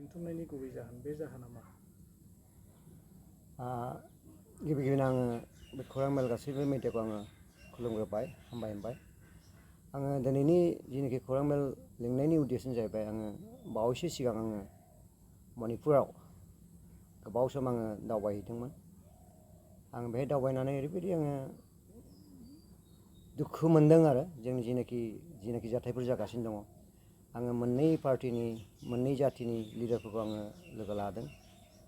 लिंथुमनायनि गुबै जाहोन बे जाहोना मा? गिबि गिबियावनो आङो बे खौरां मेल गासैबो मिडियाखौ आङो खुलुमग्रोबाय हामबाय आङो दिनैनि जिनोखि खौरां मेल लिंनायनि उद्देश्यआनो जाहैबाय आङो बावैसो सिगां आङो मणिपुराव गोबाव सम आङो दावबायहैदोंमोन। आं बेहाय दावबायनानै ओरैबायदि आङो दुखु मोनदों आरो जोंनि जिनाखि जाथायफोर जागासिनो दङ। आङो मोननै पार्टिनि मोननै जातिनि लिडारफोरखौ आङो लोगो लादों।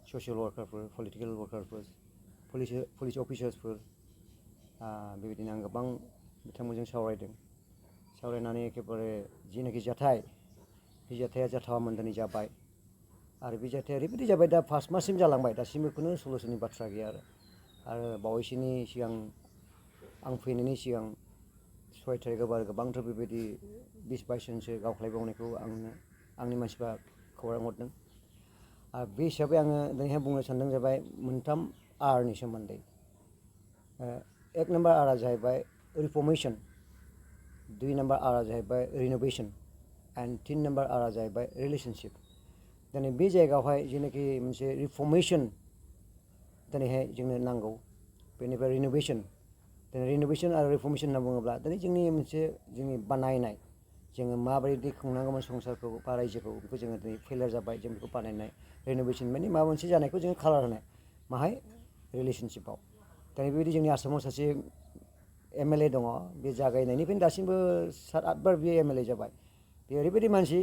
ससियेल वार्कारफोर, पलिटिकेल वार्कारफोर, पुलिस अफिसार्सफोर, बेबायदिनो आं गोबां बिथांमोनजों सावरायनानै एखेबारे जिनाखि जाथाय बे जाथाया जाथावामोन दिनै जाबाय आरो बे जाथाया ओरैबायदि जाबाय दा 5 माससिम जालांबाय दासिमबो खुनु सलुसननि बाथ्रा गैया आरो बावैसोनि सिगां आं फैनायनि सिगां 6 थारिखआव आरो गोबांथार बेबायदि 20-22 जनसो गावख्लायबावनायखौ आंनि मानसिफ्रा खौरां हरदों। आरो बे हिसाबै आङो दिनैहाय बुंनो सानदों जाबाय मोनथाम आरनि सोमोन्दै। एक नम्बर आरआ जाहैबाय रिफर्मेशन, 2 नम्बर आरआ जाहैबाय रिनोवेशन एंड 3 नम्बर आरआ जाहैबाय रिलेशनशिप। दिनै बे जायगायावहाय जेनाखि मोनसे रिफर्मेशन दिनैहाय जोंनो नांगौ, बेनिफ्राय रिनोवेशन आरो रिफर्मेशन होनना बुङोब्ला दिनै जोंनि बानायनाय जोङो माबायदि खुंनांगौमोन संसारखौ बा रायजोखौ बेखौ जोङो दिनै फेलियर जाबाय, जों बेखौ बानायनाय। रिनोवेशन माने माबा मोनसे जानायखौ जोङो कालार होनाय, माहाय रिलेशनशिपआव। दिनै बेबायदि जोंनि आसामाव सासे MLA दङ, बे जागायनायनिफ्रायनो दासिमबो 7-8 बार बे MLA जाबाय। बे ओरैबायदि मानसि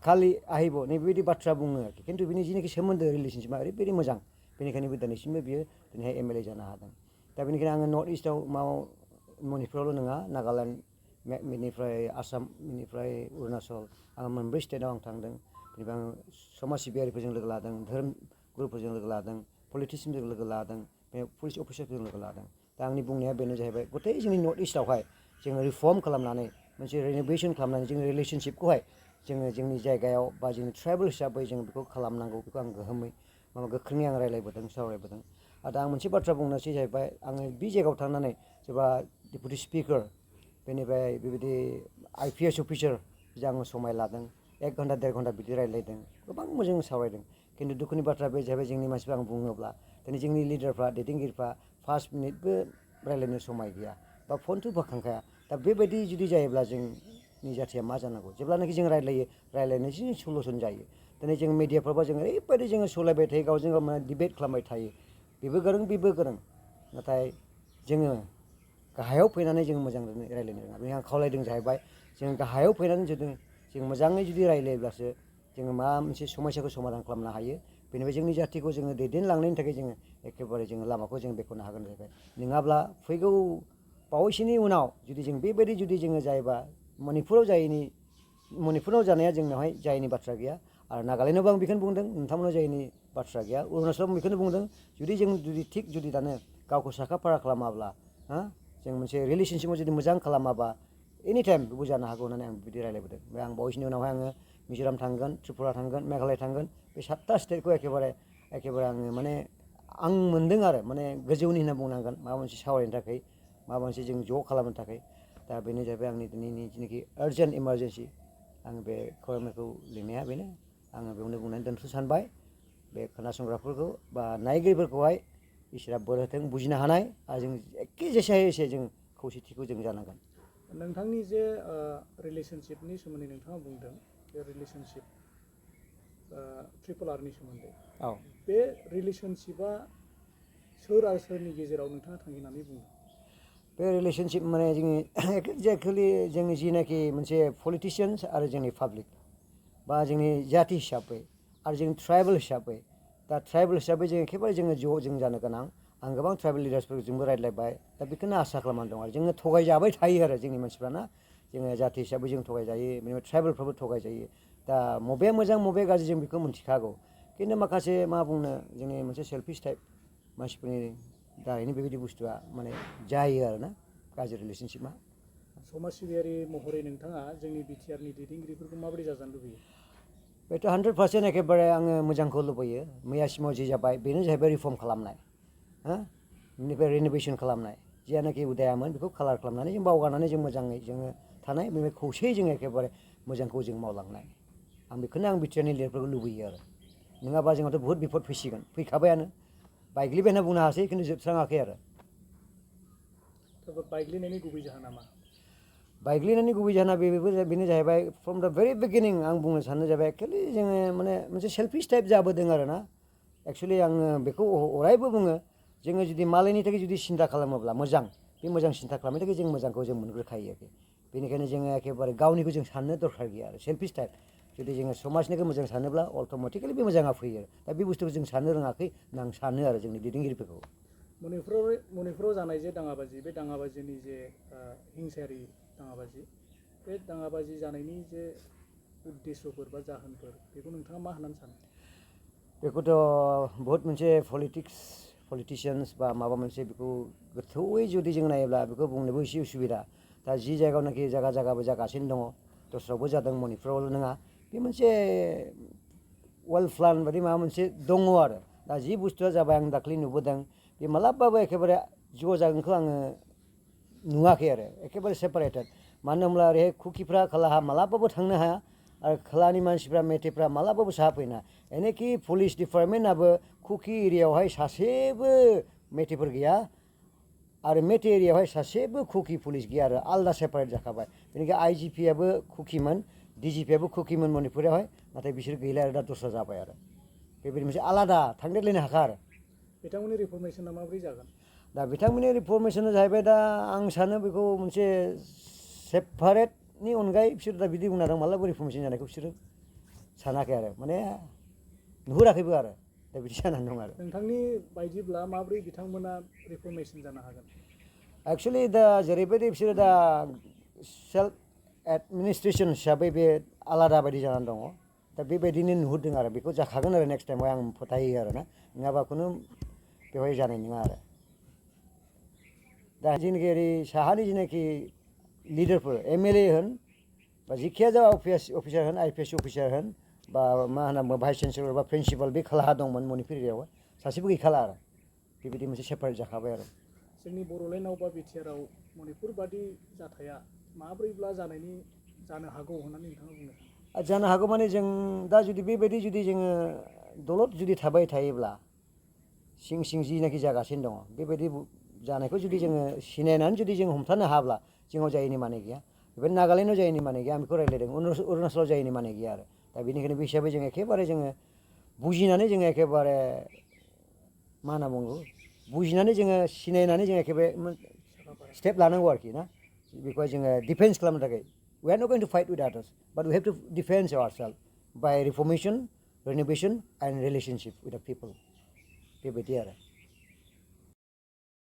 खालि आहिब नैबेबायदि बाथ्रा बुङो आरोखि, खिन्थु बिनि जिनाखि सोमोन्दो रिलेशनशिपआ ओरैबायदि मोजां, बेनिखायनो दिनैसिमबो बियो दिनैहाय MLA जानो हादों। दा बेनिखायनो आङो नर्थ इस्टआव मणिपुरावल' नङा, नागालेण्ड, बेनिफ्राय आसाम, बेनिफ्राय अरुणाचल, आङो मोनब्रै स्टेटआव आं थांदों। बेनिफ्राय आङो समाज सिबियारिफोरजों लोगो लादों, धोरोम गुरुफोरजों लोगो लादों, पलिटिसियानजों लोगो लादों, पुलिस अफिसारफोरजों लोगो लादों। दा आंनि बुंनाया बेनो जाहैबाय गथै जोंनि नर्थ इस्टआवहाय जोङो रिफर्म खालामनानै मोनसे रिनोवेशन खालामनानै जोंनि रिलेशनशिपखौहाय जोङो जोंनि जायगायाव बा जोंनि ट्राइबेल हिसाबै जों बेखौ खालामनांगौ, बेखौ आं गोख्रोङै आं रायज्लायबोदों, सावरायबोदों। दा आं मोनसे बाथ्रा बुंनोसै जाहैबाय, आङो बे जायगायाव थांनानै सोरबा डेपुटि स्पिकार, बेनिफ्राय बेबायदि IPS अफिसार आङो समाय लादों, 1 घन्टा 1.5 घन्टा बिदि रायज्लायदों, गोबां मोजां सावरायदों। खिन्थु दुखुनि बाथ्रा बे जाहैबाय जोंनि मानसिफ्रा आं बुङोब्ला दिनै जोंनि लिडारफ्रा, दैदेनगिरिफ्रा 5 मिनिटबो रायज्लायनो समाय गैया बा फनथ' बोखांखाया। दा बेबायदि जुदि जायोब्ला जोंनि जाथिया मा जानांगौ? जेब्लानाखि जों रायज्लायनोसो सलुसन जायो। दिनै जों मिडियाफ्रावबा जों ओरैबायदि जोङो सलायबाय थायो, गावजों गाव माने डिबेट खालामबाय थायो, बेबो गोरों बेबो गोरों, नाथाय जोङो गाहायाव फैनानै जों मोजां रायज्लायनो रोङा। बेनिखायनो आं खावलायदों जाहैबाय जों गाहायाव फैनानै जुदि जों मोजाङै जुदि रायज्लायोब्लासो जोङो माबा मोनसे समस्याखौ समाधान खालामनो हायो। बेनिफ्राय जोंनि जाथिखौ जोङो दैदेनलांनायनि थाखाय जोङो एखेबारे जोङो लामाखौ जों बेखेवनो हागोन जाहैबाय। नङाब्ला फैगौ बावैसोनि उनाव जुदि जों बेबायदि जुदि जोङो जायोबा मणिपुराव जानाया जोंनावहाय जायैनि बाथ्रा गैया, आरो नागालेण्डआवबो आं बेखौनो बुंदों, नोंथांमोनाव जायैनि बाथ्रा गैया, अरुणाचलाव बेखौनो बुंदों। जुदि जों थिग जुदि दानो गावखौ साखा फारा खालामाब्ला, जों मोनसे रिलेशनशिपआव जुदि मोजां खालामाबा एनि टाइम बेबो जानो हागौ होननानै आं बिदि रायज्लायबोदों। ओमफ्राय आं बावैसोनि उनावहाय आङो मिज'राम थांगोन, त्रिपुरा थांगोन, मेघालय थांगोन। बे 7टा स्टेटखौ एखेबारे आङो माने आं मोनदों आरो माने गोजौनि होनना बुंनांगोन, माबा मोनसे सावरायनो थाखाय, माबा मोनसे जों ज' खालामनो थाखाय। दा बेनो जाहैबाय आंनि दिनैनि जिनाखि आर्जेन्ट इमारजेन्सि, आं बे खौरांखौ लिरनाया बेनो। आङो बेयावनो बुंनानै दोनथ' सानबाय। बे खोनासंग्राफोरखौ बा नायगिरिफोरखौहाय इसोरा बोर होथों, बुजिनो हानाय, आरो जों एखे जेसे हायो एसे जों खौसेथिखौ जों जानांगोन। नोंथांनि जे रिलेशनशिपनि सोमोन्दै नोंथाङा बुंदों, बे रिलेशनशिप ट्रिपल आरनि सोमोन्दै, औ, बे रिलेशनशिपआ सोर आरो सोरनि गेजेराव नोंथाङा थांखिनानै बुंदों? बे रिलेशनशिप माने जोंनि एक्जेक्टलि जोंनि जिनाखि मोनसे पलिटिसियान्स आरो जोंनि पाब्लिक बा जोंनि जाति हिसाबै आरो जोंनि ट्राइबेल हिसाबै, दा ट्राइबेल हिसाबै जों एखेबारे जोङो ज' जानो गोनां। आं गोबां ट्राइबेल लिडार्सफोरजोंबो रायज्लायबाय। दा बेखौनो आसा खालामनानै दं आरो जोङो थगायजाबाय थायो आरो जोंनि मानसिफ्राना, जोङो जाति हिसाबै जों थगायजायो, बेनिफ्राय ट्राइबेलफ्राबो थगायजायो। दा बबेया मोजां बबेया गाज्रि जों बेखौ मिथिखागौ, खिन्थु माखासे मा बुंनो जोंनि मोनसे सेल्फिश टाइप मानसिफोरनि दारैनो बेबायदि बुस्थुआ माने जायो आरोना, गाज्रि रिलेशनशिपआ। समाज सिबियारि महरै नोंथाङा जोंनि बिटिआरनि दैदेनगिरिफोरखौ माबोरै जाजानो लुबैयो? बेथ' 100% एखेबारे आङो मोजांखौ लुबैयो। मैयासिमाव जि जाबाय बेनो जाहैबाय रिफर्म खालामनाय, बेनिफ्राय रिनोवेशन खालामनाय। जियानोखि उदायामोन बेखौ कालार खालामनानै जों बावगारनानै जों मोजाङै जोङो थानाय, बेनिफ्राय खौसेयै जों एखेबारे मोजांखौ जों मावलांनाय। आं बेखौनो आं बिटिआरनि लिडारफोरखौ लुबैयो आरो नङाबा जोंहाथ' बहुद बिपद फैसिगोन फैखाबायानो बायग्लिबाय होनना बुंनो हासै खिन्थु जोबस्राङाखै आरो बायग्लिनायनि गुबै जाहोना मा बायग्लिनायनि गुबै जाहोना बेनो जाहैबाय फ्रम दा भेरि बिगिनिं आं बुंनो सानो जाबाय एक्सुवेलि जोङो माने मोनसे सेल्फिश टाइप जाबोदों आरो ना एक्सुवेलि आङो बेखौ अरायबो बुङो जोङो जुदि मालायनि थाखाय जुदि सिन्था खालामोब्ला मोजां बे मोजां सिन्था खालामनो थाखाय जों मोजांखौ जों मोनग्रोखायो आरोखि बेनिखायनो जोङो एखेबारे गावनिखौ जों साननो दरखार गैया आरो सेल्फिश टाइप जुदि जोङो समाजनिखौ मोजां सानोब्ला अट'मेटिकेलि बे मोजाङा फैयो दा बे बुस्थुखौ जों साननो रोङाखै होनना आं सानो आरो जोंनि दैदेनगिरिफोरखौ मणिपुराव जानाय जे दाङाबाजि बे दाङाबाजिनि जे हिंसायारि दाङाबाजि बे दाङाबाजि जानायनि जे उद्देश्यफोर बा जाहोनफोर बेखौ नोंथाङा मा होननानै सानो बेखौथ' बहुत मोनसे पलिटिसियान्स बा माबा मोनसे बेखौ गोथौयै जुदि जों नायोब्ला बेखौ बुंनोबो एसे उसुबिदा दा जि जायगायावनाखि जायगाबो जागासिनो दङ दस्रायावबो जादों मणिपुरावल' नङा बे मोनसे वेल प्लान बायदि माबा मोनसे दङ आरो दा जि बुस्थुआ जाबाय आं दाख्लै नुबोदों बे मालाबाबो एखेबारे ज' जागोनखौ आङो नुवाखै आरो एखेबारे सेपारेटेड मानो होनब्ला ओरैहाय कुकिफ्रा खोलाहा मालाबाबो थांनो हाया आरो खोलानि मानसिफ्रा मेथेफ्रा मालाबाबो साहा फैना एनेखि पुलिस डिपार्टमेन्टआबो कुकि एरियायावहाय सासेबो मेथेफोर गैया आरो मेथे एरियायावहाय सासेबो कुकि पुलिस गैया आरो आलदा सेपारेट जाखाबाय बेनिखाय आइजिपियाबो कुकिमोन डिजिपियाबो कुकिमोन मणिपुरावहाय नाथाय बिसोर गैला आरो दा दस्रा जाबाय आरो बेबायदि मोनसे आलादा थांदेरलायनो हाखा आरो बिथांमोननि रिफर्मेसना माबोरै जागोन दा बिथांमोननि रिफर्मेसना जाहैबाय दा आं सानो बेखौ मोनसे सेपारेटनि अनगायै बिसोर दा बिदि बुंना दं मालाबा रिफर्मेसन जानायखौ बिसोरो सानाखै आरो माने नुहुराखैबो आरो दा बिदि जानानै दं आरो नोंथांनि बायदिब्ला माबोरै बिथांमोना रिफर्मेसन जानो हागोन एक्सुवेलि दा जेरैबायदि बिसोरो दा सेल्फ एडमिनिस्ट्रेसन हिसाबै बे आलादा बायदि जानानै दङ दा बेबायदिनो नुहुरदों आरो बेखौ जाखागोन आरो नेक्स्ट टाइमाव आं फोथायो आरो ना नङाबा खुनु बेवहाय जानाय नङा आरो दा जेनाखि ओरै साहानि जेनाखि लिडारफोर एमएलए होन बा जिखिया जा अफिसार होन आइपिएस अफिसार होन बा मा होनना बुङो भाइस चेन्सेलर बा प्रिन्सिपाल बे खोलाहा दंमोन मणिपुर एरियायावहाय सासेबो गैखाला आरो बेबायदि मोनसे सेपारेट जाखाबाय आरो जोंनि बड'लेण्डआव बा बिटिआरआव मणिपुर बादि जाथाया माब्रैब्ला जानो हागौ होननानै नोंथाङा बुंनो सानो जानो हागौ माने जों दा जुदि बेबायदि जुदि जोङो दलद जुदि थाबाय थायोब्ला सिं सिं जिनाखि जागासिनो दङ बेबायदि जानायखौ जुदि जोङो सिनायनानै जुदि जों हमथानो हाब्ला जोंनाव जायैनि माने गैया बेबायदि नागालेण्डआव जायैनि माने गैया आं बेखौ रायज्लायदों अरुणाचलाव जायैनि माने गैया आरो दा बेनिखायनो बे हिसाबै जों एखेबारे जोङो बुजिनानै जोङो एखेबारे मा होनना बुङो बुजिनानै जोङो सिनायनानै जों एखेबारे स्टेप लानांगौ आरोखि ना बेखौहाय जोङो डिफेन्स खालामनो थाखाय we are not going to fight with others but we have to defend ourselves by reformation renovation and relationship with the people बेबायदि आरो